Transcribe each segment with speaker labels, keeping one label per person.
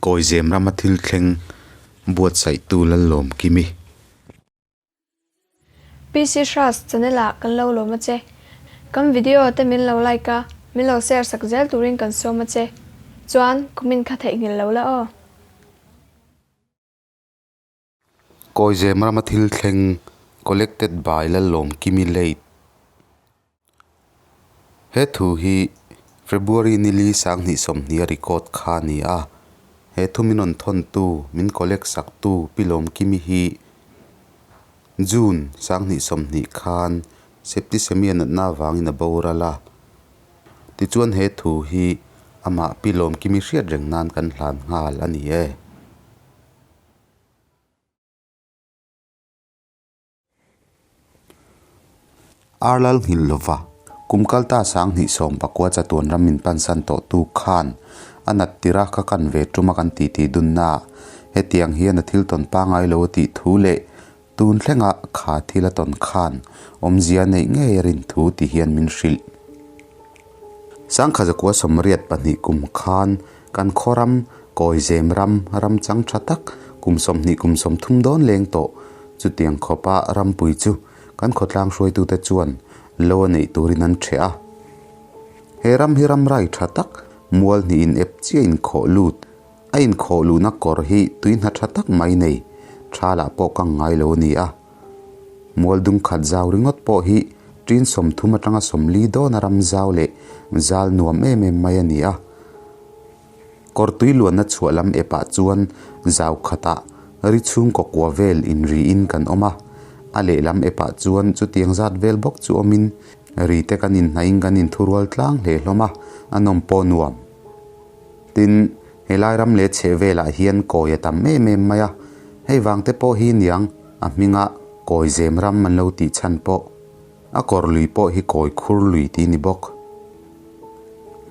Speaker 1: Kawizem rama thil thleng buatsaihtu Lallawmkimi.
Speaker 2: PC Hras channel ah kan lo lawm a che. Kan video te min lo like a, min lo share sak zel turin kan sawm a che. Chuan comment kha theihnghilh lo la aw.
Speaker 1: Kawizem rama thil thleng Collected by Lallawmkimi Late. He thu hi February nili sanghnih sawmhnih a record kha a ni a, he thu min rawn thawntu, min collect saktu Pi Lawmkimi hi June sanghnih sawmhnih khan septicemia natna avangin a boral a. Tichuan he thu hi amah Pi Lawmkimi hriat reng nan kan hlan nghal a ni e. Arlal nghilh lova, kum kalta sanghnih sawm pakua chatuan ram min pansan tawhtu khan a nat tirh a ka kan ve tum a kan titi dunna ah hetiang hian a thil tawn pangai lo a tih thu leh tun thlenga kha thil a tawn khan awmzia neih ngei a rin thu ti hian min hrilh. Sangkhazakua sawmriat pahnih kum khan kan khaw ram, Kawizem ram, ram chang tha tak, kum sawmhnih kum sawmthum dawn leng tawh chutiang khawpa rampui chu kan khawtlang hruaitute chuan lo a neih turin an ṭheh a. He ram hi ram rai tha tak, mual hnih in ep chiah inkhawh lut, a inkhawh luhna kawr hi tui hna tha tak mai nei, tha lah pawh kang ngai lo a ni a. Mual dung khat zau ringawt pawh hi ṭin 30 aṭanga 40 dawna ram zau leh zal nuam em em mai a ni a. Kawr tui luanna chhuah lam epah chuan zau khatah ri chhungkaw kua vel inriin kan awm a, a lehlam epah chuan chutiang zat vel bawk chu awmin ri te kan inhnaihin kan inthurual tlang hle hlawm a, a nawm pawh nuam. Tin, helai ram leh chheh velah hian kawi a tam em em mai a, hei vang te pawh hi niang a hminga kawi zem ram an lo tih chhan pawh. A kawr lui pawh hi kawi khur lui tih ni bawk.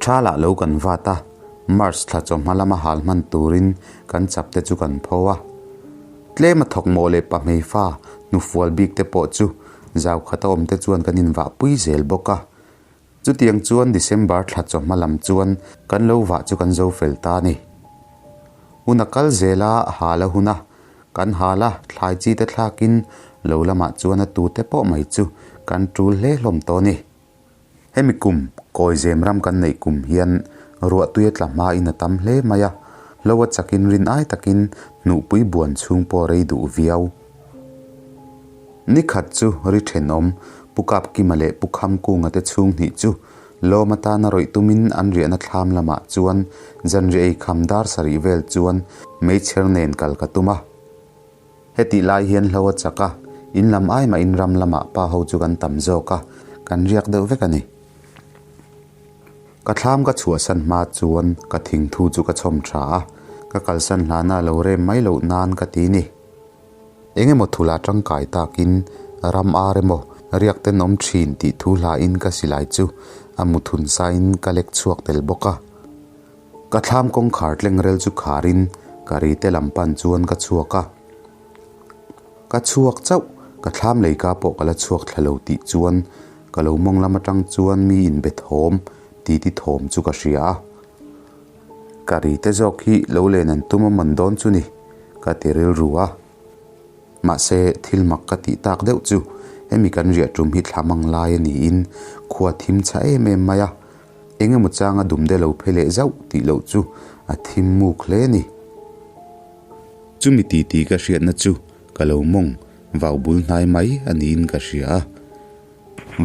Speaker 1: Tha lah lo kan vat a, March thla chawhma lama hal hman turin kan chap te chu kan pho a. Tlem a thawk mawh leh pahmei fa hnufual bik te pawh chu zau khata awm te chuan kan invahpui zel bawk a. Chutiang chuan December thla chawhma lam chuan kan lo vah chu kan zo fel ta a ni. Hun a kal zel a, hal a hun a, kan hal a, thlai chi te thlakin lo lamah chuan a tute pawh mai chu kan tul hle hlawm tawh a ni. Hemi kum, Kawizem ram kan neih kum hian ruahtui a tla hmain a tam hle mai a, hlo a chakin rin ai takin hnuhpui buan chhung pawh rei duh viau. Ni khat chu ri thenawm Pu Kapkima leh Pu Khamkunga te chhung hnih chu lawm atana rawih tumin an riahna thlam lamah chuan zanriah ei kham dar sarih vel chuan meichher nen kal ka tum a. Hetih lai hian hlo a chak a, in lam ai mahin ram lamah pa ho chu kan tam zawk a, kan riak deuh vek a ni. Ka thlam ka chhuahsan hma chuan ka thingthu chu ka chhawm tha a, ka kalsan hlana lo rem mai loh nan ka ti ni. Eng emaw thula tangkai takin ram ar emaw riak ten awm thin tih thu hlain ka silai chu a muthun sain ka lek chhuak tel bawk a. Ka thlam kawngkhar tlengrel chu kharin ka ri te lam pan chuan ka chhuak a. Ka chhuak chauh, ka thlam leika pawh ka la chhuak thla lo tih chuan ka lo mawng lam atang chuan mi inbe thawm ti ti thawm chu ka hria a. Ka ri te zawk hi lo len an tum a mawn dawn chu ni, ka ti rilru a. Mahse, thil mak ka tih tak deuh chu hemi kan riah tum hi thla mang lai a niin khua thim chha em em mai a. Eng emaw changa dum de lo phe leh zauh tih loh chu a thim muk hle a ni. Chumi titi ka hriatna chu ka lo mawng vau bul hnai mai a niin ka hria a.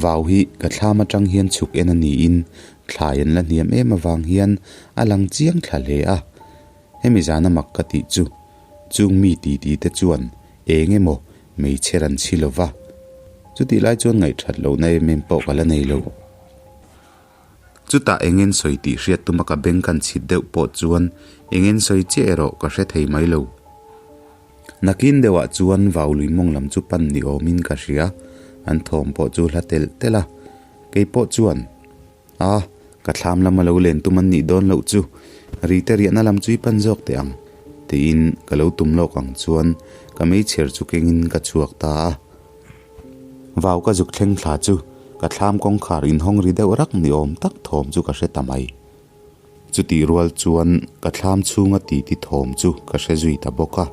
Speaker 1: Vau hi ka thlam atang hian chhuk en a niin thlai an la hniam em avang hian a lang chiang thla hle a. Hemi zana mak ka tih chu chung mi titi te chuan eng emaw meichher an chhi lo va. Chutih lai chuan ngaihthat lohna em em pawh ka la nei lo. Chutah engin sawi tih hriat tuma ka beng kan chhit deuh pawh chuan engin sawi chiah erawh ka hre thei mai lo. Nakin deuhah chuan vau lui mawng lam chu pan ni awmin ka hria, an thawm pawh chu hla telh telh a. Kei pawh chuan, A, ka thlam lama lo len tum an nih dawn loh chu, rite riahna lam chu i pan zawk teh ang, tiin ka lo tum lawk ang chuan ka meichher chu kengin ka chhuak ta a. Vau ka zuk thleng thla chu ka thlam kawngkhar inhawng ri deuh rak ni awm tak thawm chu ka hre ta mai. Chutih rual chuan ka thlam chhunga titi thawm chu ka hre zui ta bawk a.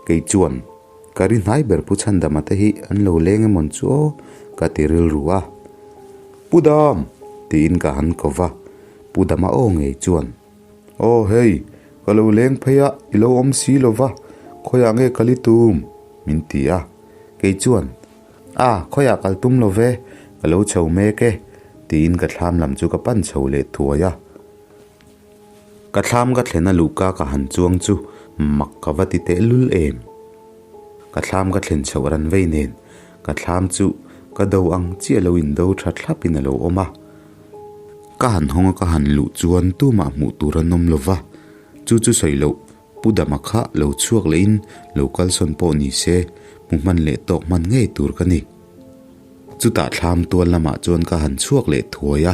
Speaker 1: Kei chuan, Ka ri hnai ber Pu Chhandama te hi an lo leng emawn chu aw ka ti rilru a. Pu Dam! tiin ka han ko va, Pu Dama aw ngei chuan, Aw hei, ka lo leng phei a, i lo awm si lo va, khawiah nge kal i tum? min ti a. Kei chuan, A, khawiah kal tum lo ve, ka lo chho mek e, tiin ka thlam lam chu ka pan chho leh thuai a. Ka thlam ka thlen a luhka ka han chuang chu mak ka va ti teh lul em. Ka thlam ka thlen chhoh ran vei nen ka thlam chu ka do ang chiah lo in do tha thlap in a lo awm a. Ka han hawng a ka han luh chuan tumah hmuh tur an awm lo va, chu chu sawi loh Pu Dama kha lo chhuak leh in lo kalsawn pawh ni se hmu hman leh tawk hman ngei tur ka ni. Chutah thlam tual lamah chuan ka han chhuak leh thuai a.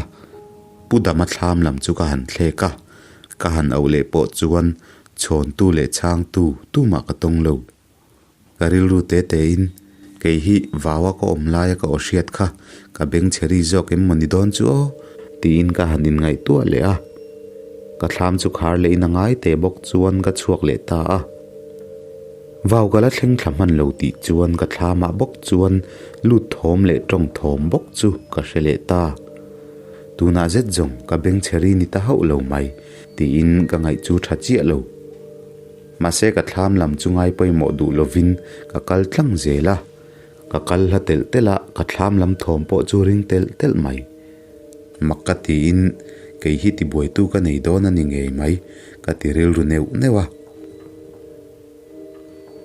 Speaker 1: Pu Dama thlam lam chu ka han thlek a, ka han auh leh pawh chuan chhawntu leh chhangtu tumah ka tawng lo. Ka rilru te tein, Kei hi vaua ka awm laia ka aw hriat kha ka beng chhe ri zawk em maw ni dawn chu aw? Tiin ka han inngaihtuah leh a. Ka thlam chu khar leh in a ngai teh bawk chuan ka chhuak leh ta a. Vau ka la thleng thla hman lo tih chuan ka thlamah bawk chuan lut thawm leh tawng thawm bawk chu ka hre leh ta. Tunah zet zawng ka beng chhe ri ni ta hauh lo mai tiin ka ngaih chu tha chiah lo. Mahse ka thlam lam chu ngai pawimawh duh lovin ka kal tlang zel a, ka kal hla telh telh a, ka thlam lam thawm pawh chu ring telh telh mai. Mak ka tiin kei hi tibuaitu ka nei dawn a ni ngei mai ka ti rilru neuh neuh a.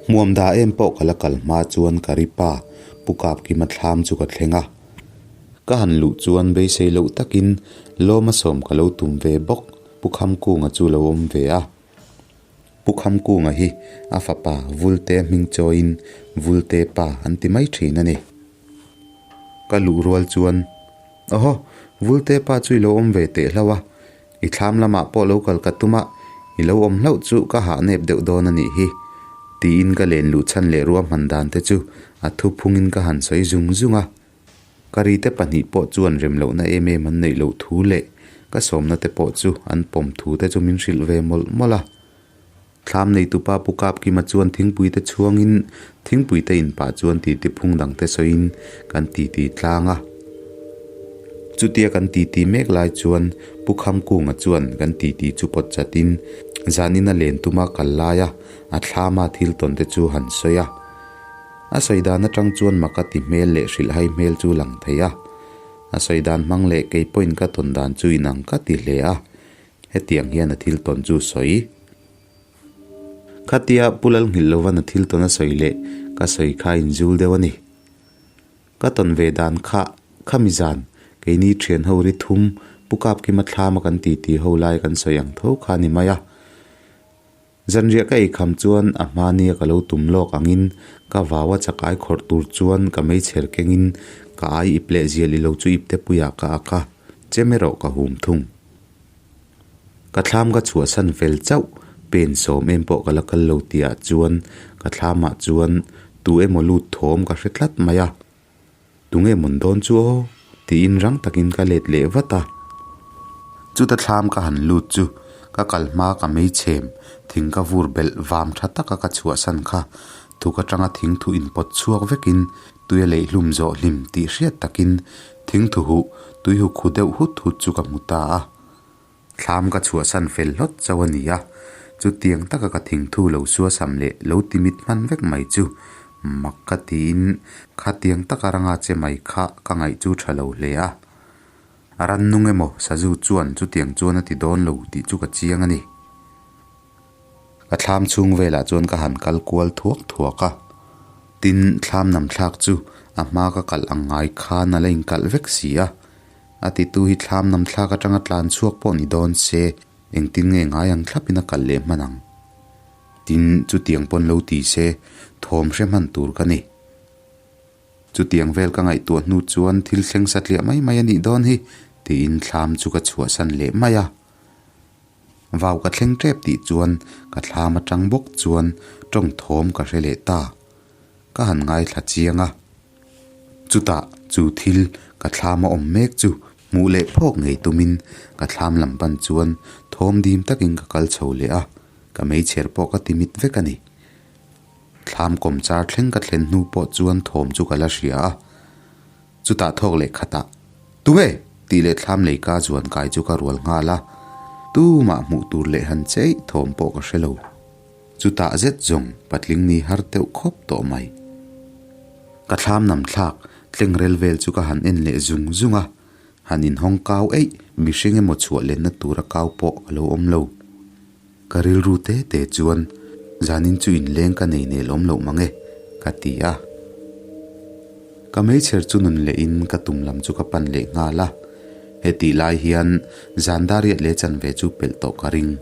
Speaker 1: Hmuam dah em pawh ka la kal hma chuan ka ri pa Pu Kapkima thlam chu ka thleng a. Ka han luh chuan beisei loh takin lawma sawm ka lo tum ve bawk Pu Khamkunga chu lo awm ve a. Pu Khamkunga hi a fapa Vulte hming chawiin Vulte pa an ti mai thin a ni. Ka luh rual chuan, Aw, Vulte pa chu i lo awm ve teh hlauh a, I thlam lamah pawh lo kal ka tum a, i lo awm hlauh chu ka hah nep deuh dawn a nih hi, tiin ka len luh chhan leh ruahman dan te chu a thuphungin ka han sawi zung zung a. Ka rite pahnih pawh chuan rem lohna em em an neih loh thu leh ka sawmna te pawh chu an pawm thu te chu min hrilh ve mawlh mawlh a. Thlam neitupa Pu Kapkima chuan thingpui te chhuangin thingpui te in pah chuan titi phung dang te sawiin kan titi tlang a. Chutia kan titi mek lai chuan Pu Khamkunga chuan kan titi chu pawt chatin zanin a len tuma kal laia a thlama thil tawn te chu han sawi a. A sawi dan atang chuan maka ti hmel leh hrilhhai hmel chu lang thei a. A sawi dan hmang leh kei pawhin ka tawn dan chu inang ka ti hle a. Hetiang hian a thil tawn chu sawi. Khatia Pu Lalnghilh lovan a thil tawn a sawi leh ka sawi kha inzul deuh a ni. Ka tawn ve dan kha khami zan keini thian ho ri thum Pu Kapkima thlama kan titi ho lai kan sawi ang tho kha a ni mai a. Zanriah ka eikham chuan a hmania ka lo tum lawk angin ka vau a chakai khawrh tur chuan ka meichher kengin ka ai ip leh zial ilo chu ipte puiah ka ak a, chem erawh ka hum thung. Ka thlam ka chhuahsan fel chauh, pen sawm em pawh ka la kal lo tihah chuan ka thlamah chuan tu emaw lut thawm ka hre tlat mai a. Tunge mawn dawn chu aw? tiin rang takin ka let leh vat a. Chuta thlam ka han lut chu ka kal hma ka meichhem thing ka vur belh vam tha taka ka chhuahsan kha thuk atanga thingthu inpawt chhuak vekin Tui a leih hlum zawh hlim tih hriat takin thingthu huh tui hu khu deuh hut hut chu ka hmu ta a. Thlam ka chhuahsan fel hlawt chauh a ni a, chutiang taka ka thingthu lo suasam leh lo timit hman vek mai chu mak ka tiin khatiang taka ranga che mai kha ka ngaih chu tha lo hle a. A rannung emaw sazu chuan chutiang chuan a ti dawn lo tih chu ka chiang a ni. Ka thlam chhung velah chuan ka han kal kual thuak thuak a, tin thlam nam thlak chu a hma ka kalh ang ngai khan a la inkalh vek si a, a titu hi thlam nam thlak atanga tlan chhuak pawh ni dawn se engtin nge ngai ang thlapin a kalh leh hman ang. Tin chutiang pawn lo ti se thawm hre hman tur ka ni. Chutiang vel ka ngaihtuah hnu chuan thil thleng satliah mai mai a nih dawn hi tiin thlam chu ka chhuahsan leh mai a. Vau ka thleng tep tih chuan ka thlam atang bawk chuan tawng thawm ka hre leh ta. Ka han ngaithla chiang a. Chutah chu thil ka thlam a awm mek chu Hmuh leh phawk ngei tumin ka thlam lam pan chuan thawm dim takin ka kal chho leh a, ka meichher pawh ka ti mit vek a ni. Thlam kawm char thleng ka thlen hnu pawh chuan thawm chu ka la hria a, chutah thawk leh khatah, Tunge? tih leh thlam lei ka zuan kai chu ka rual nghal a, tumah hmuh tur leh han cheih thawm pawh ka hre lo. Chutah zet zawng patling ni har deuh khawp tawh mai. Ka thlam nam thlak tleng rel vel chu ka han en leh zung zung a, han inhawng kau eih mihring emaw chhuah lenna tura kau pawh a lo awm lo. Ka rilru te te chuan zanin chu inleng ka nei nel awm loh mang e, ka ti a. Ka meichher chu nun lehin ka tum lam chu ka pan leh nghal a, hetih lai hian zan dariat leh chanve chu pelh tawh ka ring.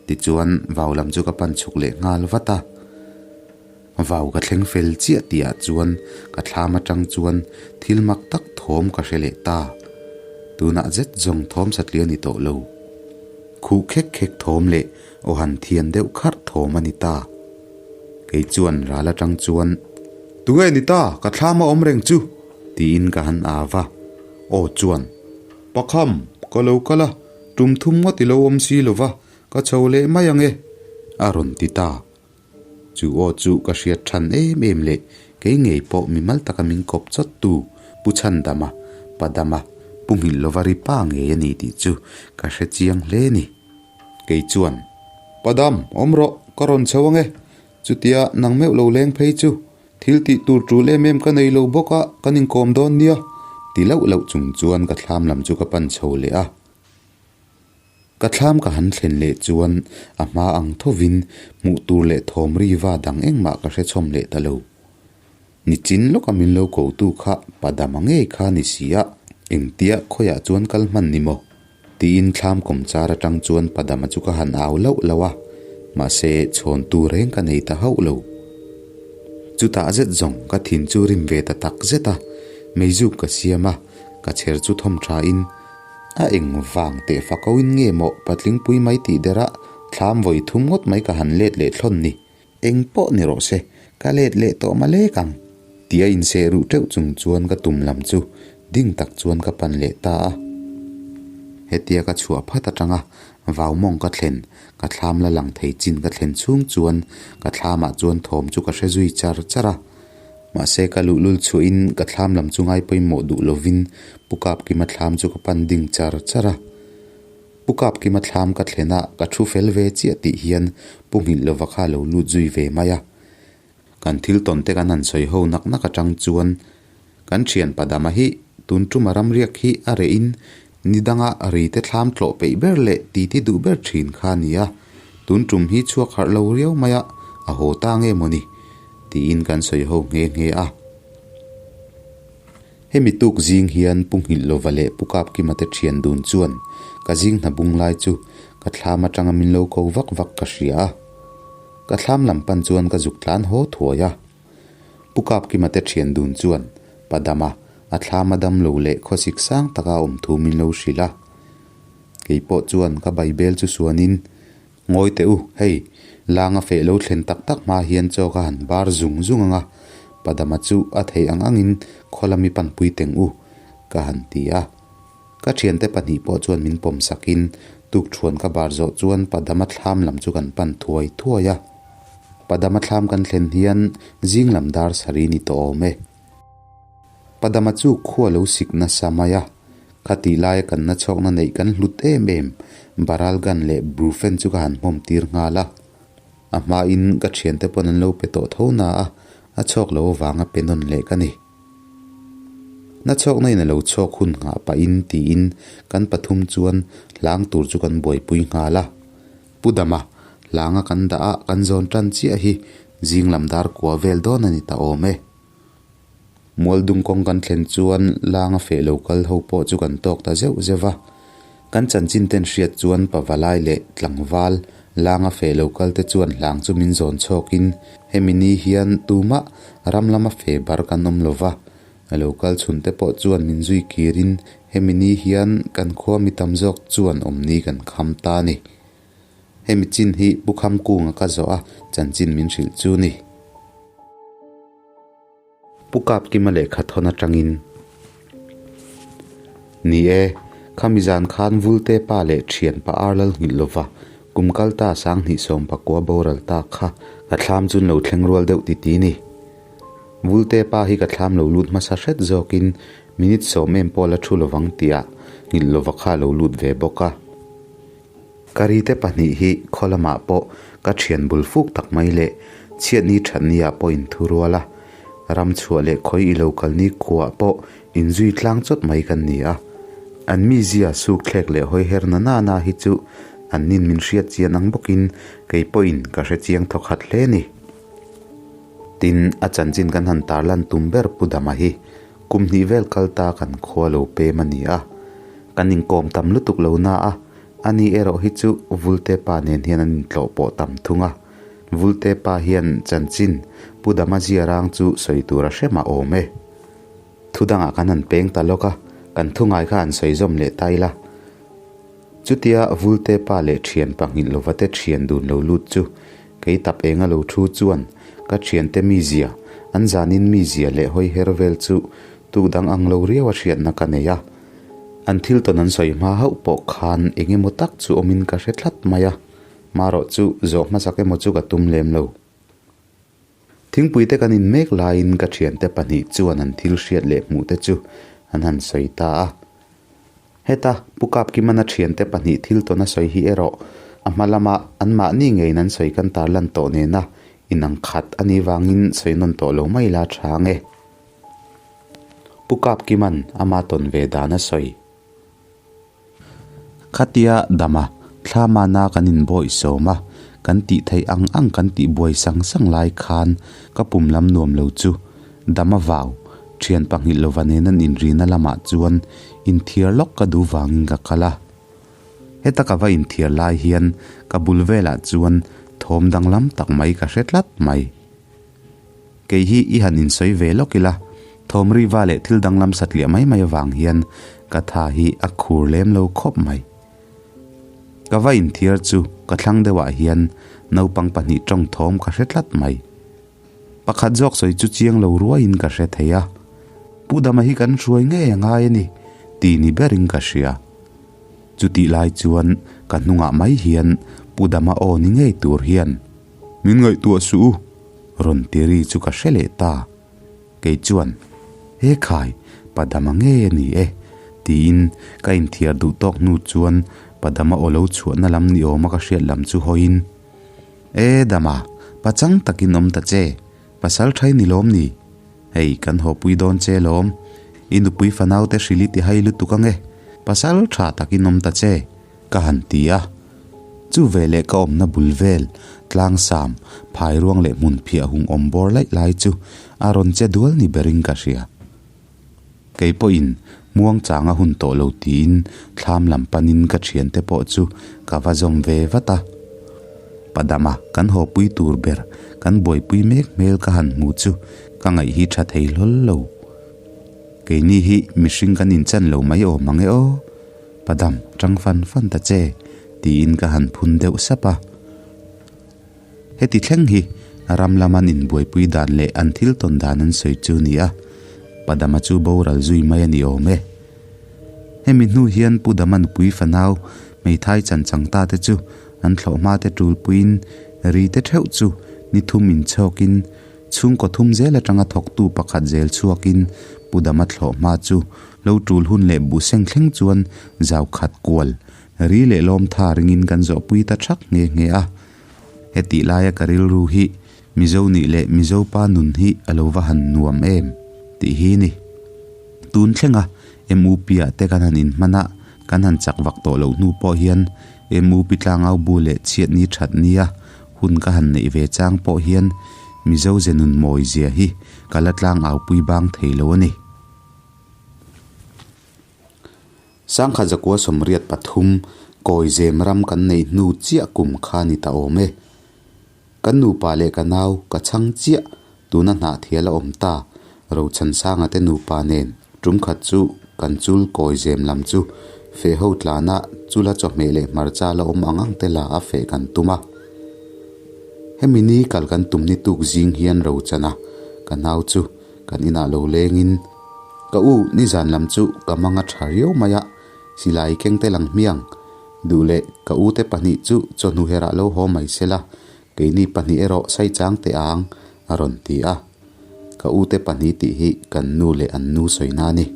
Speaker 1: Tichuan vau lam chu ka pan chhuk leh nghal vat a. Vau ka thleng fel chiah tihah chuan ka thlam atang chuan thil mak tak thawm ka hre leh ta. Tunah zet zawng thawm satliah a ni tawh lo. Khuh khek khek thawm leh aw han thian deuh kharh thawm a ni ta. Kei chuan ral atang chuan, Tunge ni ta, ka thlam a awm reng chu! tiin ka han au va. Aw chuan, Pakham, ka lo kal a, tum thum ngawt i lo awm si lo va, ka chho leh mai ang e, a rawn ti ta. Chu aw chu ka hriat than em em leh kei ngei pawh mimal taka min kawp chawt tu Pu Chhandama, Padama, Pu Nghilhlova ri pa ngei a ni tih chu ka hre chiang hle ni. Kei chuan, Padam, awm rawh, ka rawn chho ang e. Chutia nang meuh lo leng phei chu thil tih tur tul em em ka nei lo bawk a, kan inkawm dawn nia, ti lauh lauh chung chuan ka thlam lam chu ka pan chho leh a. Ka thlam ka han thlen leh chuan a hma ang thovin hmuh tur leh thawm ri va dang engmah ka hre chhawm leh ta lo. Nichin lawka min lo kotu kha Padama ngei kha ni si a, engtia khawiah chuan kal hman ni maw? Tiin thlam kawmchar atang chuan Padama chu ka han au lauh lauh a, mahse chhawntu reng ka nei ta hauh lo. Chutah zet zawng ka thin chu rim ve ta tak zet a, meizuk ka siam a, ka chher chu thawm thain, A eng vang teh fa ko in nge maw patlingpui mai tih derah thlam vawi thum ngawt mai ka han let leh thlawn ni. Eng pawh ni rawh se, ka let leh tawh ma lek ang. Tia inseh ruh teuh chung chuan ka tum lam chu ding tak chuan ka pan leh ta a. Hetia ka chhuah phat atanga vau mawng ka thlen, ka thlam la lang thei chin ka thlen chhung chuan ka thlamah chuan thawm chu ka hre zui char char a. Mahse ka luhlul chhuahin ka thlam lam chu ngai pawimawh duh lovin Pu Kapkima thlam chu ka pan ding char char a. Pu Kapkima thlam ka thlen a, ka thu fel ve chiah tih hian Pu Nghilh lova kha a lo lut zui ve mai a. Kan thil tawn te kan han sawi ho nak nak atang chuan kan thian Padama hi tun tuma ramriak hi a reh in ni danga ri te thlam tlawh peih ber leh titi duh ber thin kha a ni a, tun tum hi chhuak harh lo riau mai a, a haw ta nge mawni? Tiin kan sawi ho nghe nghe a. Hemi tuk zing hian Pu Nghilhlova leh Pu Kapkima te thian dun chuan ka zing hna bung lai chu ka thlam atanga min lo ko vak vak ka hria a. Ka thlam lam pan chuan ka zuk tlan haw thuai a. Pu Kapkima te thian dun chuan Padama a thlam a dam lo leh khawsik sang taka a awm thu min lo hrilh a. Kei pawh chuan ka Baibel chu suanin Ngawi teh u, hei, lang a feh lo thlen tak tak hma hian chaw ka han bar zung zung ang a, Padama chu a theih ang angin khaw lami panpui teng u, ka han ti a. Ka thiante pahnih pawh chuan min pawm sakin tukthuan ka bar zawh chuan Padama thlam lam chu kan pan thuai thuai a. Padama thlam kan thlen hian zing lam dar sarih ni tawh awm e. Padama chu khua lo sik nasa mai a, khatih laia kan nachhawkna neih kan hlut em em, Baralgan leh Brufen chu ka han hmawm tir nghal a. A hmain ka thiante pawn an lo pe tawh tho na a, a chhawk lo avanga pe nawn leh ka ni. Nachhawkna in a lo chhawk hun nghah pahin tiin kan pathum chuan hlang tur chu kan buaipui nghal a. Pu Dama, hlanga kan dah a, kan zawn tan chiah hi zing lam dar kua vel dawn a ni ta awm e. Mualdung kawng kan thlen chuan langa feh lo kal ho pawh chu kan tawk ta zeuh zeuh va. Kan chanchin ten hriat chuan Pavalai leh tlangval langa feh lo kal te chuan hlang chu min zawn chhawkin hemi ni hian tumah ram lama feh bar kan awm lo va. A lo kal chhun te pawh chuan min zui kirin hemi ni hian kan khua mi tam zawk chuan awmni kan kham ta a ni. Hemi chin hi Pu Khamkunga ka zawh a chanchin min hrilh chu ni. Pu Kapkima lehkha thawn atangin. Ni e, khami zan khan Vulte pa leh thianpa ar lal nghilh lova kum kal ta sanghnih sawmpakua boral ta kha ka thlam chun lo thleng rual deuh ti ti ni. Vulte pa hi ka thlam lo lut hmasa hret zawkin minute sawm em pawh la thu lovang tihah nghilh lova kha lo lut ve bawk a. Ka rite pahnih hi khaw lamah pawh ka thian bul fuk tak mai leh chhiatni thatni ah pawh inthu rual a, ram chhuah leh khawi i lo kalni khuaah pawh inzui tlang chawt mai kan ni a. An mizia suk thlek leh hawi her na na na hi chu an nin min hriat chian ang bawkin kei pawhin ka hre chiang thawkhat hle ni. Tin, a chanchin kan han tarlan tum ber Pu Dama hi kum hnih vel kal ta kan khua lo pem a ni a. Kan inkawm tam lutuk lo na a, ani erawh hi chu Vulte pa nen hian an intlawh pawh tam thung a. Vulte pa hian chanchin Pu Dama zia rang chu sawi tur a hre mah awm e. Thu dangah kan han peng ta lawk a, kan thu ngai kha han sawi zawm leh ta ila. Chutia Vulte pa leh thian pahnih lova te thian dun lo lut chu kei tap enga lo thu chuan ka thiante mizia, an zanin mizia leh hawi her vel chu tuk dang ang lo riau a hriatna ka nei a. An thil tawn an sawi hma hauh pawh khan eng emaw tak chu awmin ka hre tlat mai a, marawh chu zawh hmasak emaw chu ka tum lem lo. Thingpui te kan in mek laiin ka thiante pahnih chuan an thil hriat leh hmuh te chu an han sawi ta a. Heta Pu Kapkimana thiante pahnih thil tawn a sawi hi erawh a hma lama anmahni ngeiin an sawi kan tarlan tawh nena inang khat a nih vangin sawi nawn tawh lo mai la tha ang e. Pu Kapkiman ama tawn ve dan a sawi. Khatia dama thlamana kan inbawih sawm a, kan tih theih ang ang kan tih buai sang sang lai khan ka pum lam nuam lo chu dama vau thian pahnih lova nen an inrina lamah chuan inthiar lawk ka duh vangin ka kal a. Heta ka va inthiar lai hian ka bul velah chuan thawm danglam tak mai ka hre tlat mai. Kei hi i han insawi ve lawk ila, thawm riva leh thil danglam satliah mai mai avang hian ka tha hi a khur lem lo khawp mai. Ka va inthiar chu ka thlang deuhah hian naupang pahnih tawng thawm ka hre tlat mai. Pakhat zawk sawi chu chiang lo ruaiin ka hre thei a, Pu Dama hi kan hruai ngei a ngai a ni, ti ni berin ka hria. Chutih lai chuan ka hnungah mai hian Pu Dama aw ni ngei tur hian, Min ngaihtuah suh u, rawn ti ri chu ka hre leh ta. Kei chuan, He khai, Padama ngei a ni e, tiin ka inthiar duh tawk hnu chuan Padama aw lo chhuahna lam ni awma ka hriat lam chu hawiin, E Dama, pachang takin awm ta che, pasal thai ni lawm ni? Hei, kan hawpui dawn che lawm, i nupui fanaute hrilh i ti hai lutuk ange, pasal tha takin awm ta che, Ka han ti a. Chu veleh ka awmna bul vel, tlangsam, phairuang leh hmun phiah hung awm bawr laih lai chu a rawn che dual ni berin ka hria. Kei pawhin muangchang a hun tawh lo tiin thlam lam panin ka thiante pawh chu ka va zawm ve vat a. Padama kan hawpui tur ber kan buaipui mek hmel ka han hmu chu ka ngaih hi tha thei hlawl lo. Keini hi mihring kan inchan lo mai awm ang e aw. Padam, ṭang fan fan ta che, tiin ka han phun deuh sap a. Heti thleng hi ram lam an inbuaipui dan leh an thil tawn dan an sawi chu ni a, Padama chu boral zui mai a ni awm e. Hemi hnu hian Pu Dama nupui fanau hmeithai chan chang ta te chu an thlawh hma te ṭulpuiin ri te ṭheuh chu ni thum inchhawkin Chhungkaw thum zel atanga thawktu pakhat zel chhuakin Pu Dama thlawh hma chu lo tul hun leh buh seng thleng chuan zau khat kual ri leh lawm tha ringin kan zawhpui ta thak nghe nghe a. Hetih laia ka rilru hi Mizo nih leh Mizo pa nun hi a lo va han nuam em tih hi ni. Tun thlenga MUP ah te kan han inhman a, kan han chak vak tawh loh hnu pawh hian MUP tlangau bu leh chhiatni that nia Hun ka han neih ve chang pawh hian Mizo ze nun mawi zia hi ka la tlang au pui bang thei lo a ni. Sangkhat zakua sawmriat pathum kawi zem ram kan neih hnu chiah kum kha ni ta awm e. Kan nupa leh ka nau ka chhang chiah tuna hnahthial a awm ta Rochhansanga te nupa nen tum khat chu kan chul kawi zem lam chu feh ho tlana chula chawhmeh leh hmarcha la awm ang ang te la a feh kan tum a. Hemi ni kal kan tum ni tuk zing hian Rochana ka nau chu kan inah lo lengin. Ka u, nizan lam chu ka mang a tha riau mai a, silai keng te lang hmiang. Duh leh ka u te pahnih chu chawhnu herah lo haw mai se la, keini pahnih erawh saichang teh ang, a rawn ti a. Ka u te pahnih tih hi kan nu leh an nu sawina a ni.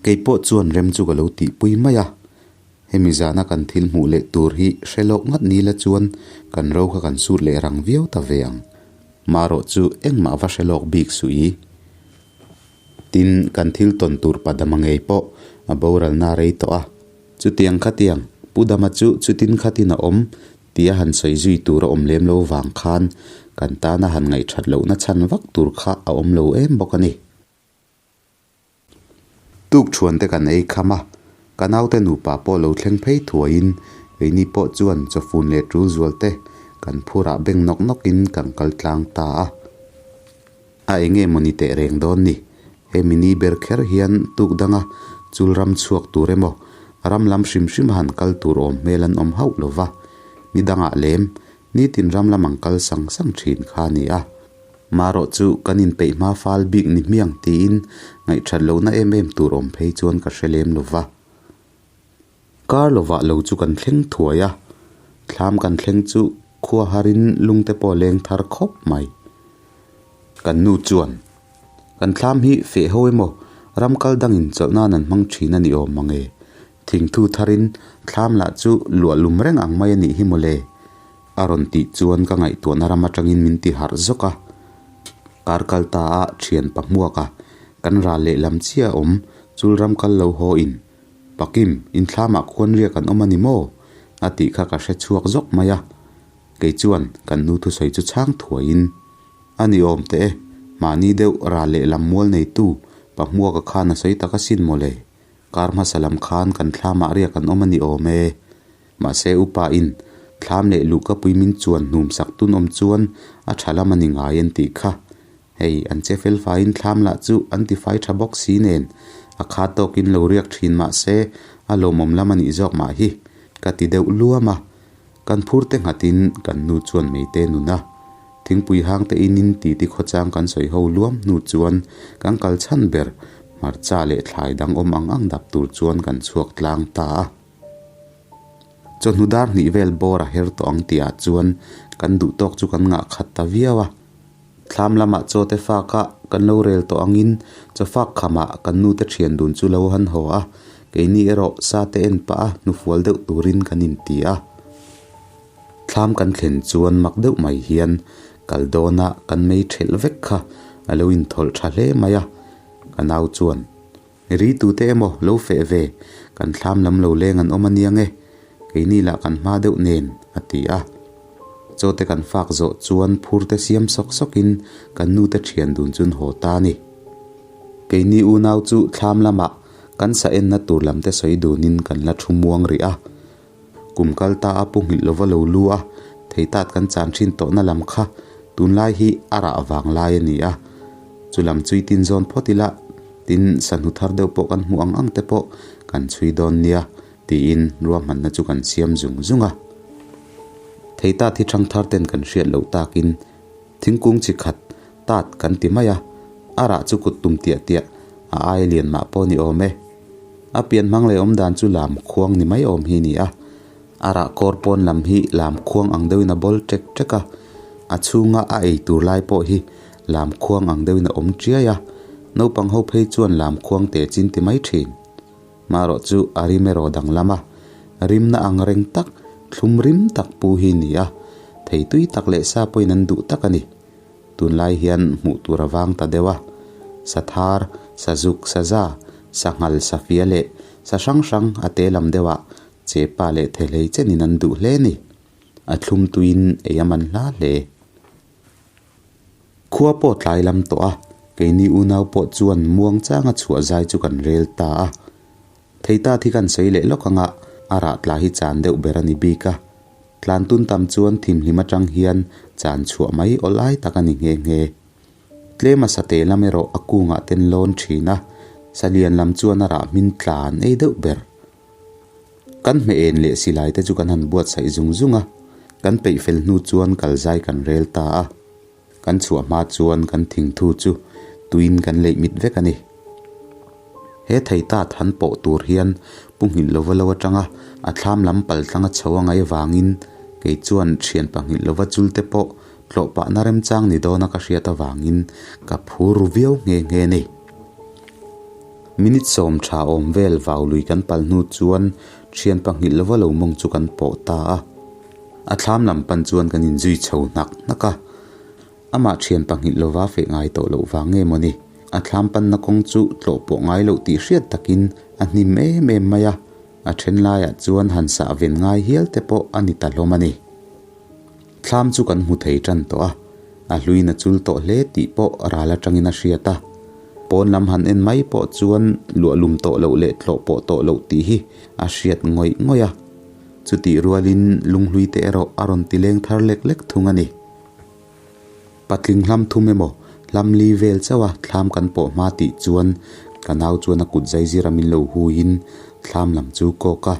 Speaker 1: Kei pawh chuan rem chu ka lo tihpui mai a. Hemi zana kan thil hmuh leh tur hi hre loh ngat ni la chuan kan ro kha kan sut leh rang viau ta ve ang. Marawh chu engmah va hre lawk bik suh i. Tin, kan thil tawn tur Padama ngei pawh a boralna rei tawh a. Chutiang khatiang, Pu Dama chu chutin khatin a awm tia han sawi zui tur a awm lem lo vang khan kan tana han ngaihthat lohna chhan vak tur kha a awm lo em bawk a ni. Tuk thuan te kan ei kham a, ka naute nupa pawh lo thleng phei thuaiin keini pawh chuan chawfun leh tul zual te kan phurah beng nawk nawkin kan kal tlang ta a. A enge maw ni teh reng dawn ni? He mini ber kher hian tuk danga chul ram chhuak tur emaw ram lam hrim hrim a han kal tur awm hmel an awm hauh lo va, ni dangah lem nitin ram lam ang kal sang sang thin kha a ni a. Marawh chu kan inpeih hma fal bik ni hmiang tiin ngaihthat lohna em em tur awm phei chuan ka hre lem lo va. Kar lovah lo chu kan thleng thuai a, thlam kan thleng chu khua harin lungte pawh a leng thar khawp mai. Kan nu chuan, Kan thlam hi feh ho emaw ram kal dangin chawlh nan an hmang thin a ni awm mang e? Thingthu tharin thlam lah chu luah lum reng ang mai a nih hi mawle. A rawn tih chuan ka ngaihtuahna ram atangin min ti harh zawk a. Kar kal ta a thian pa hmuak a, kan ral lehlam chiah a awm, chul ram kal lo haw in. Pakim, inthlamah khuan riak an awm a ni maw? A tih kha ka hre chhuak zawk mai a. Kei chuan kan nu thusawi chu chhang thuaiin, A ni awm teh e, mahni deuh ral lehlam mual neitu pa hmuaka khan a sawi tak asin mawle. Kar hmasa lam khan kan thlamah riak an awm a ni awm e. Mahse upa in thlam leh luhkapui min chuan hnum sak tun awm chuan a tha lam a ni ngai an tih kha. Hei an che fel faiin thlam lah chu an ti fai tha bawk si nen a kha tawkin lo riak thin mahse a lawmawm lam a nih zawk mah hi ka ti deuh luam a. Kan phur te nghatin kan nu chuan meite nun a. Thingpui hang te inin titi khawchang kan sawi ho luam hnu chuan kan kal chhan ber hmarcha leh thlai dang awm ang ang dap tur chuan kan chhuak tlang ta a. Chawhnu dar hnih vel bawr a her tawh ang tihah chuan kan duh tawk chu kan ngah khat ta viau a. Thlam lamah chaw te fak a, kan lo rel tawh angin chaw fak khamah kan nu te thian dun chu lo han haw a, keini erawh sa te en pah a hnufual deuh turin kan inti a. Thlam kan thlen chuan mak deuh mai hian kal dawna kan mei thelh vek kha a lo inthawlh tha hle mai a, ka nau chuan, Ri tute emaw lo feh ve, kan thlam lam lo leng an awm a nia nge, keini lah kan hma deuh nen, a ti a. Chaw te kan fak zawh chuan phur te siam sawk sawkin kan nu te thian dun chun haw ta a ni. Keini unau chu thlam lamah kan sa enna tur lam te sawi dunin kan la thu muang rih a. Kum kal ta a pu nghilh lova lo lu a, thei tat kan chan thin tawhna lam kha tunlai hi a rah vang lai a ni a. Chu lam chui tin zawn phawt ila, tin sahnu thar deuh pawh kan hmuh ang ang te pawh kan chhui dawn nia tiin ruahmanna chu kan siam zung zung a. Thei tat hi thang thar ten kan hriat loh takin thingkung chi khat tat kan ti mai a, a rah chu kut tum tiah tiah a ai lian mah pawh ni awm e. A pian hmang leh awm dan chu lam khuang ni mai awm hi a ni a. A rah kawr pawn lam hi lam khuang ang deuhin a bawl ṭek ṭek a, a chhunga a ei tur lai pawh hi lam khuang ang deuhin a awm ṭiai a, naupang ho phei chuan lam khuang teh chin ti mai ṭhin. Marawh chu a rim erawh danglam a, rimna ang reng tak, thlum rim tak pu hi a ni a, thei tui tak leh sa pawhin an duh tak a ni. Tunlai hian hmuh tur a vang ta deuh a, sathar, sazuk, saza, sanghal, safia leh sa hrang hrang a te lam deuhah chepa leh thehlei chenin an duh hle ni. A thlum tuiin ei a man hla hle. Khua pawh tlai lam tawh a, keini unau pawh chuan muang changa chhuah zai chu kan rel ta a. Thei ta thi kan sawi leh lawk anga a rah tla hi chan deuh ber a ni bik a. Tlan tun tam chuan thimhlim atang hian chan chhuah mai awlai tak a ni nghe nghe. Tlem a sate lam erawh a kungah ten lawn thin a, salian lam chuan a rah hmin tla an ei deuh ber. Kan hmeh en leh silai te chu kan han buatsaih zung zung a, kan peih fel hnu chuan kal zai kan rel ta a. Kan chhuah hma chuan kan thingthu chu tuin kan leih mit vek a ni. He thei tat han pawh tur hian Pu Nghilh lova lo atanga a thlam lam pal tlanga chho a ngaih avangin kei chuan thian pahnih lova chul te pawh tlawh pahna remchang ni dawna ka hriat avangin ka phur ru viau nghe nghe a ni. Minute sawm tha awm vel vau lui kan pal hnu chuan thian pahnih lova lo mawng chu kan pawh ta a. A thlam lam pan chuan kan inzui chho hnak hnak a. Amah thian pahnih lova feh ngai tawh loh vang nge mawni? A thlam panna kawng chu tlawh pawh ngai loh tih hriat takin a hnim em em mai a, a then laiah chuan han sah ven ngai hial te pawh a ni ta hlawm a ni. Thlam chu kan hmu thei tan tawh a, a hluin a chul tawh hle tih pawh ral atangin a hriat a. Pawn lam han en mai pawh chuan luahlum tawh loh leh tlawh pawh tawh loh tih hi a hriat ngawih ngawih a. Chutih rualin lunghlui te erawh a rawn ti leng thar lek lek thung a ni. Patling hlam thum emaw, hlam li vel chauh a thlam kan pawh hma tih chuan ka nau chuan a kut zaizir a min lo huiin thlam lam chu kawk a.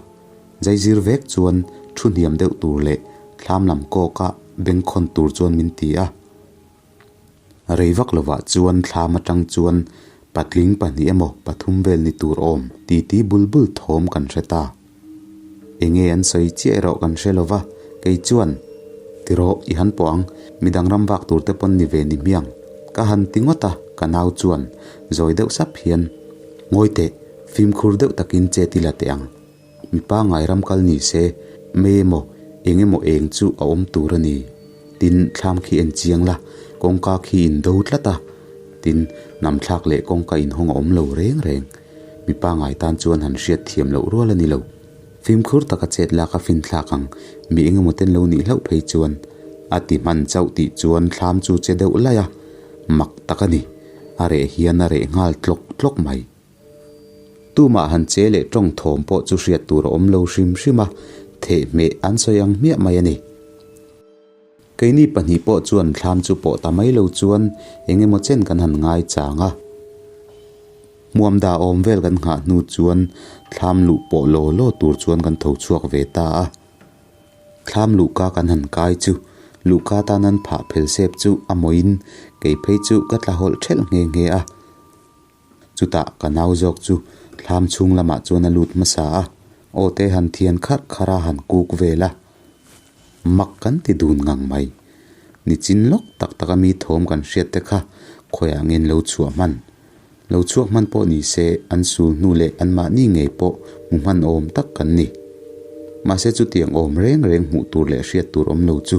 Speaker 1: Zaizir vek chuan thu hniam deuh tur leh thlam lam kawk a bengkhawn tur chuan min ti a. Rei vak lovah chuan thlam atang chuan patling pahnih emaw pathum vel ni tur awm titi bul bul thawm kan hre ta. Enge an sawi chiah erawh kan hre lo va, kei chuan, Ti rawh, i han pawh ang, midang ram vak tur te pawn ni ve ni hmiang. Ka han ti ngawt a, ka nau chuan zawi deuh sap hian, Ngawi teh, fimkhur deuh takin chet i la teh ang. Mi pangngai ram kal ni se, mei emaw, eng emaw eng chu a awm tur a ni. Tin, thlam khi en chiang la, kawngka khi in do tlat a. Tin, hnam thlak leh kawngka inhawng a awm lo reng reng. Mi pangngai tan chuan han hriat thiam loh rual a ni lo. Fimkhur taka chet lak a finthlak ang, mi engemaw ten lo nih hlauh phei chuan a ti hman chauh tih chuan thlam chu che deuh laih a, mak tak a ni. A reh hian a reh nghal tlawk tlawk mai. Tumah han che leh tawng thawm pawh chu hriat tur a awm lo hrim hrim a, thehmeh an sawi ang hmiah mai a ni. Keini pahnih pawh chuan thlam chu pawh ta mai lo chuan eng emaw chen kan han ngai chang a. Hmuam dah awm vel kan nghah hnu chuan thlam luh pawh law law tur chuan kan tho chhuak ve ta a. Thlam luhka kan han kai chu luhka tan an phah phel sep chu a mawiin kei phei chu ka tla hawlh thelh nghe nghe a. Chutah ka nau zawk chu thlam chhung lamah chuan a lut hmasa a, aw te han thian kharh kharh a han kuk vel a. Mak kan ti dun ngang mai. Nichin lawk tak taka mi thawm kan hriat te kha khawiah ngen lo chhuah hman. Lo chhuak hman pawh ni se an sul hnu leh anmahni ngei pawh hmu hman awm tak kan ni. Mahse chutiang awm reng reng hmuh tur leh hriat tur awm lo chu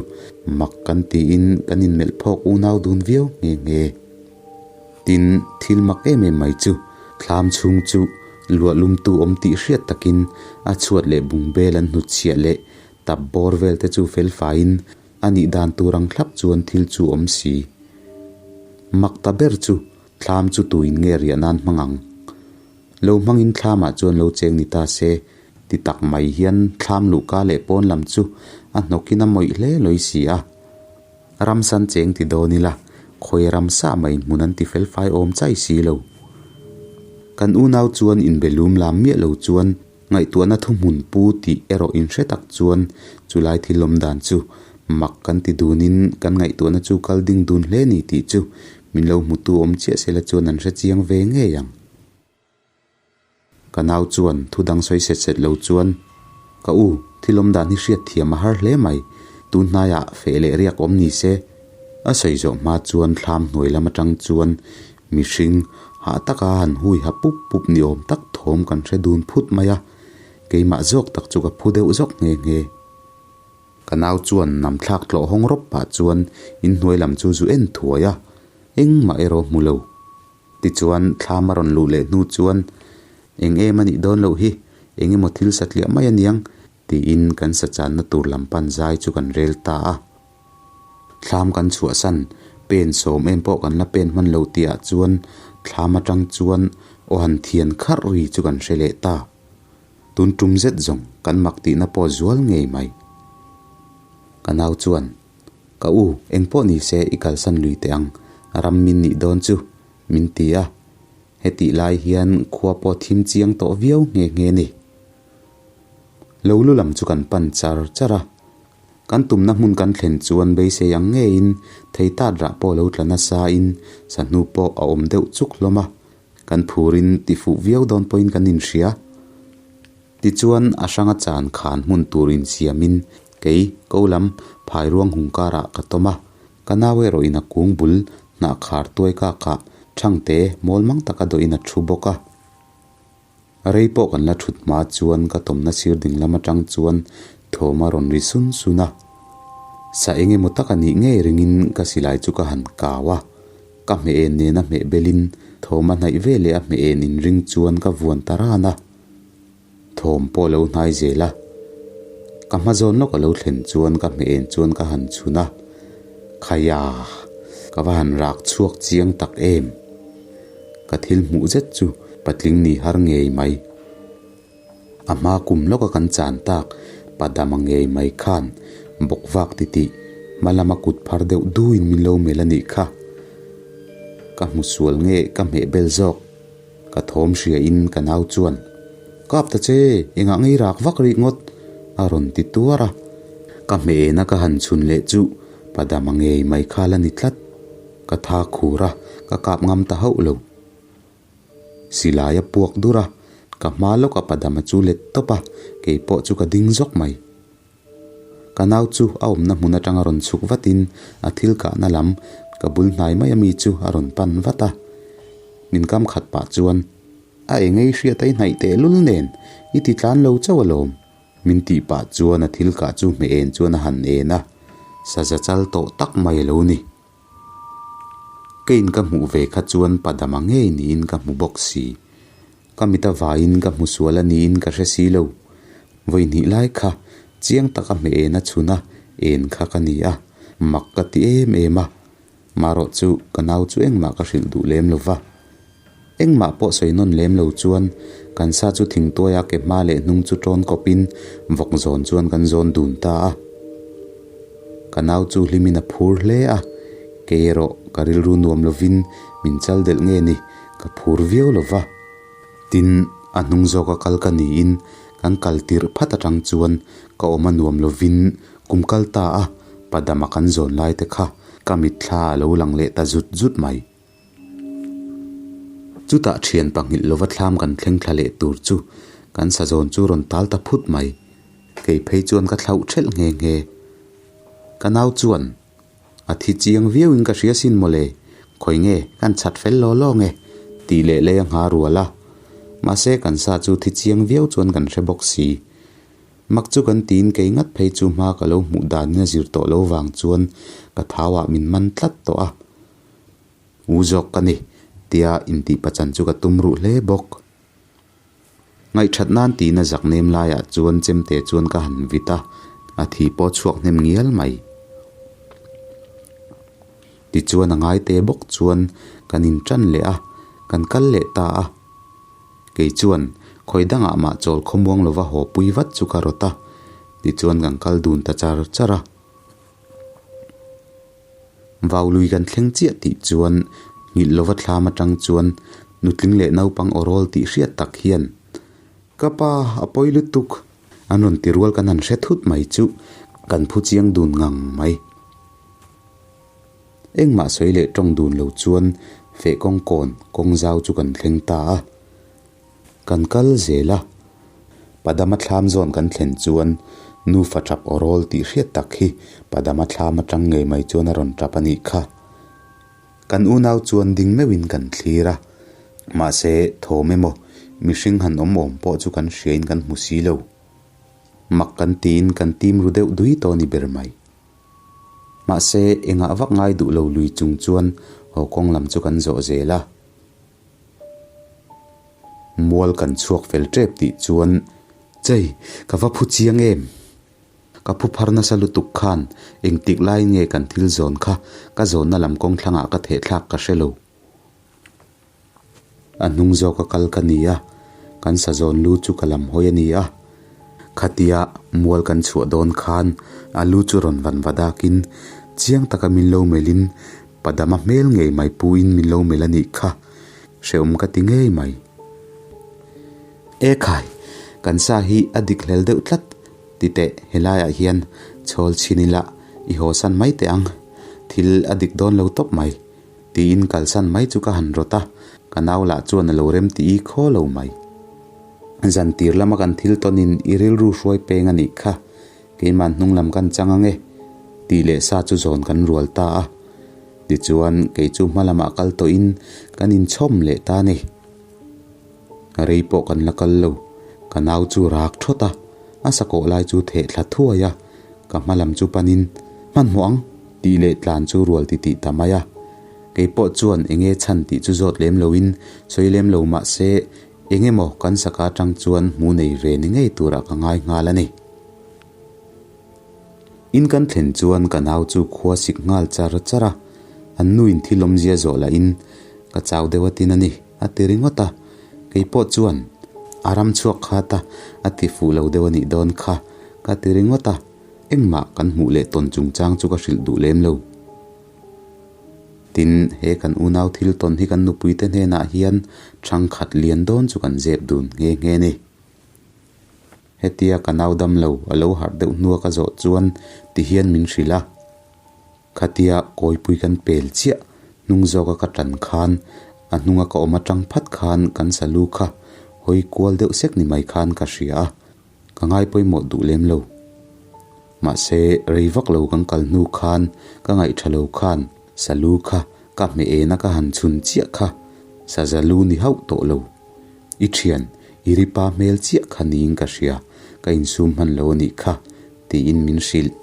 Speaker 1: mak kan tiin kan inmelh phawk unau dun viau nghe nghe. Tin, thil mak em em mai chu thlam chhung chu luahlumtu awm tih hriat takin a chhuat leh bungbel an hnutchhiah leh tap bawr vel te chu fel faiin a nih dan tur ang thlap chuan thil chu awm si. Mak ta ber chu thlam chu tuin nge riah nan hmang ang? Lo hmangin thlamah chuan lo cheng ni ta se, ti tak mai hian thlam luhka leh pawn lam chu a hnawkin a mawih hle lawi si a. Ramsan cheng ti dawn ila, khawi ramsa mai hmun an ti fel fai awm chai si lo. Kan unau chuan inbe lum lam miah lo chuan ngaihtuahna thuhmun pu tih erawh inhre tak chuan chulai thil awm dan chu mak kan ti dunin kan ngaihtuahna chu kal ding dun hle ni tih chu min lo hmutu awm chiah sela chuan an hre chiang ve ngei ang. Ka nau chuan thu dang sawi set set lo chuan, Ka u, thil awm dan hi hriat thiam a har hle mai, tun hnaiah feh leh riak awm ni se. A sawi zawh hma chuan thlam hnuai lam atang chuan mihring hah taka han hui ha pup pup ni awm tak thawm kan hre dun phut mai a, keimah zawk tak chu ka phu deuh zawk nghe nghe. Ka nau chuan nam thlak tlawh hawng rawp pah chuan inhnuai lam chu zu en thuai a, engmah erawh hmu lo. Tichuan, thlam a rawn luh leh hnu chuan, Eng em a nih dawn loh hi, eng emaw thil satliah mai a niang, tiin kan sachanna tur lam pan zai chu kan rel ta a. Thlam kan chhuahsan, pen sawm em pawh kan la pen hman lo tihah chuan thlam atang chuan aw han thian kharh ri chu kan hre leh ta. Tun tum zet zawng kan mak tihna pawh zual ngei mai. Ka nau chuan, Ka u, engpawh ni se i kalsan lui teh ang, ram min nih dawn chu, min ti a. Hetih lai hian khua pawh thim chiang tawh viau nghe nghe ni. Lo lu lam chu kan pan char char a. Kan tumna hmun kan thlen chuan beisei ang ngeiin thei tat rah pawh lo tla nasa in sahnu pawh a awm deuh chuk hlawm a. Kan phurin tifuh viau dawn pawhin kan inhria. Tichuan a hranga chan khan hmun tur insiamin kei ko lam phairuang hung karah ka tawm a, ka nau erawhin a kung bul hnah khar tuai kakah thangte mawl mang taka dawhin a thu bawk a. Rei pawh kan la thut hma chuan ka tawmna sir ding lam atang chuan thawm a rawn ri sun sun a. Sa eng emaw tak a nih ngei ringin ka silai chu ka han kau a. Ka hmeh en nena hmeh belin thawm a hnaih ve leh a hmeh en inring chuan ka vuan ta ran a. Thawm pawh a lo hnai zel a. Ka hma zawn lawk a lo thlen chuan ka hmeh en chuan ka han chhun a. Khaia! Ka va han rak chhuak chiang tak em! Ka thil hmuh zet chu patling ni har ngei mai. A hma kum lawka kan chan tak Padama ngei mai khan bawk vak titih hma lama kut phar deuh duin min lo melh a nih kha. Ka hmu sual nge ka hmeh bel zawk. Ka thawm hria in ka nau chuan, Kap ta che, engah ngei rak vak rih ngawt? a rawn ti tuar a. Ka hmeh ena ka han chhun leh chu Padama ngei mai kha la ni tlat. Ka tha khur a, ka kap ngam ta hauh lo. Silai a puak dur a, ka hma lawk a Padama chu let tawp a, kei pawh chu ka ding zawk mai. Ka nau chu a awmna hmun atanga rawn chhuk vatin a thil kahna lam ka bul hnai mai ami chu a rawn pan vat a. Min kam khat pah chuan, A engei hriat a i hnaih tehlul nen, i ti tlan lo chauh alawm. Min tih pah chuan a thil kah chu hmeh en chuan a han en a, saza chal tawh tak mai a lo ni. Ka in ka hmuh ve kha chuan Padama ngei niin ka hmu bawk si. Ka mit a vaiin ka hmu sual a niin ka hre si lo. Vawi hnih lai kha chiang taka hmeh en a chhun a, en kha ka ni a, mak ka ti em em a. Marawh chu ka nau chu engmah ka hrilh duh lem lo va. Engmah pawh sawi nawn lem lo chuan kan sa chu thingtuaia ke hma leh hnung chu tawn kawpin vawk zawn chuan kan zawn dun ta a. Ka nau chu hlimin a phur hle a, kei erawh ka rilru nuam lovin min chal delh nge ni ka phur viau lo va. Tin, a hnung zawka kal ka niin kan kal tirh phat atang chuan ka awm a nuam lovin kum kal ta a, Padama kan zawn lai te kha ka mitthla a lo lang leh ta zut zut mai. Chutah thian pahnih lova thlam kan thleng thla leh tur chu kan sazawn chu rawn tal ta phut mai. Kei phei chuan ka thlauh thelh nghe nghe. Ka nau chuan, A thi chiang viau in ka hria sin mawle, khawi nge kan chhat fel law law nge? tih leh lei a ngha rual a. Mahse kan sa chu thi chiang viau chuan kan hre bawk si. Mak chu kan tiin kei ngat phei chu hma ka lo hmuh danin a zir tawh lo vang chuan ka thauah min man tlat tawh a. U zawk ka ni, tia intih pachan chu ka tum ruh hle bawk. Ngaihthat nan tiin a zak nem laiah chuan chemte chuan ka han vit a, a thi pawh chhuak hnem ngial mai. Tichuan a ngaite bawk chuan kan intan leh a, kan kal leh ta a. Kei chuan khawi dangah mah chawl khawmuang lova haw pui vat chu ka rawt a, tichuan kan kal dun ta char char a. Vaului kan thleng chiah tih chuan nghilh lova thlam atang chuan nutling leh naupang aw rawl tih hriat tak hian, Ka pa, a pawi lutuk! An rawn ti rual kan han hre thut mai chu kan phu chiang dun ngang mai. Engmah sawi leh tawng dun lo chuan feh kawng kawn kawng zau chu kan thleng ta a. Kan kal zel a, Padama thlam zawn kan thlen chuan nufa tap aw rawl tih hriat tak hi Padama thlam atang ngei mai chuan a rawn tap a nih kha. Kan unau chuan ding meuhin kan thlir a, mahse thawm emaw mihring han awm awm pawh chu kan hriain kan hmu si lo. Mak kan tiin kan tim ru deuh dui tawh a ni ber mai. Mahse engah vak ngai duh lo lui chung chuan haw kawng lam chu kan zawh zel a. Mual kan chhuak fel tep tih chuan, Chei, ka va phu chiang em? Ka phu phar nasa lutuk khan engtik lai nge kan thil zawn kha ka zawnna lam kawng thlangah ka thehthlak ka hre lo. A hnung zawka kal ka ni a, kan sa zawn lu chu ka lam hawi a ni a. Khatia mual kan chhuah dawn khan a lu chu rawn van va dakin chiang taka min lo melhin Padama hmel ngei mai puin min lo melh a nih kha, hrehawm ka ti ngei mai. E khai, kan sa hi a dik hlel deuh tlat, ti teh helaiah hian chhawl chhin ila i haw san mai teh ang, thil a dik dawn lo tawp mai, tiin kalsan mai chu ka han rawt a. Ka nau lah chuan a lo rem ti i khaw lo mai. Zan tir lama kan thil tawnin i rilru hruai peng a nih kha, keimah hnung lam kan chang ang e, tih leh sa chu zawn kan rual ta a. Tichuan, kei chu hma lamah kal tawhin kan inchhawm leh ta a ni. Rei pawh kan la kal lo, ka nau chu rak thawt a, a sakawh lai chu theh thla thuai a, ka hma lam chu panin, Hmanhmawh ang! tih leh tlan chu rual ti tih ta mai a. Kei pawh chuan enge chhan tih chu zawt lem loin sawi lem lo mah se eng emaw kan saka atang chuan hmu nei ve ni ngei turah ka ngai nghal a ni. In kan thlen chuan ka nau chu khua sik nghal char char a, an nu in thil awmzia zawh lahin ka chau deuh a tin a ni a ti ringawt a, kei pawh chuan a ram chhuak khat a a ti fuh lo deuh a nih dawn kha ka ti ringawt a, engmah kan hmuh leh tawn chungchang chu ka hrilh duh lem lo. Tin, he kan unau thil tawn hi kan nupuite hnenah hian thangkhat lian dawn chu kan zep dun nghe nghe ni. Hetia ka nau dam lo a lo harh deuh hnua ka zawh chuan ti hian min hrilh a. Khatia kawipui kan pel chiah hnung zawka ka tan khan a hnunga ka awm atang phat khan kan salu kha hawi kual deuh sek ni mai khan ka hria a. Ka ngai pawimawh duh lem lo. Mahse, rei vak lo kan kal hnu khan ka ngaih tha lo khan salu kha ka hmeh ena ka han chhun chiah kha saza lu ni hauh tawh lo. I thian, i ri pa hmel chiah kha niin ka hria, ka insum hman lo a nih kha, tiin min hrilh.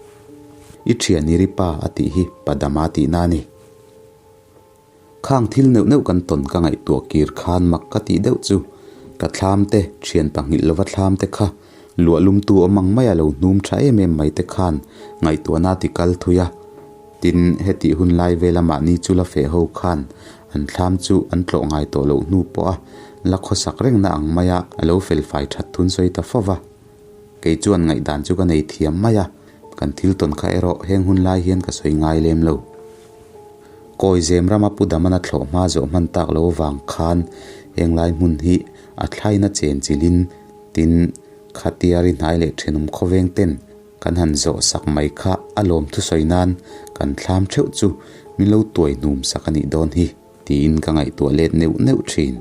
Speaker 1: I thian i ri pa a tih hi Padama tihna a ni. Khang thil neuh neuh kan tawn ka ngaihtuah kir khan mak ka tih deuh chu ka thlam te, thian pahnih lova thlam te kha luah lumtu awm ang maia lo hnum tha em em mai te khan ngaihtuahna a ti kal thui a. Tin, hetih hun lai vela mahni chu la feh ho khan an thlam chu an tlawh ngai tawh loh hnu pawh a la khawsak rengna ang maia a lo felfai that thun sawi ta fo va. Kei chuan ngaihdan chu ka nei thiam mai a, kan thil tawn kha erawh heng hun lai hian ka sawi ngai lem lo. Kawi zem rama Pu Damana thlawh hma zawh hman tak lo vang khan heng lai hmun hi a thlaina chen chilhin tin khatia ri hnai leh thenawm khawveng ten kan han zawh sak mai kha a lawm thusawi nan kan thlam theuh chu min lo tuai hnum sak a nih dawn hi tiin ka ngaihtuah let neuh neuh thin.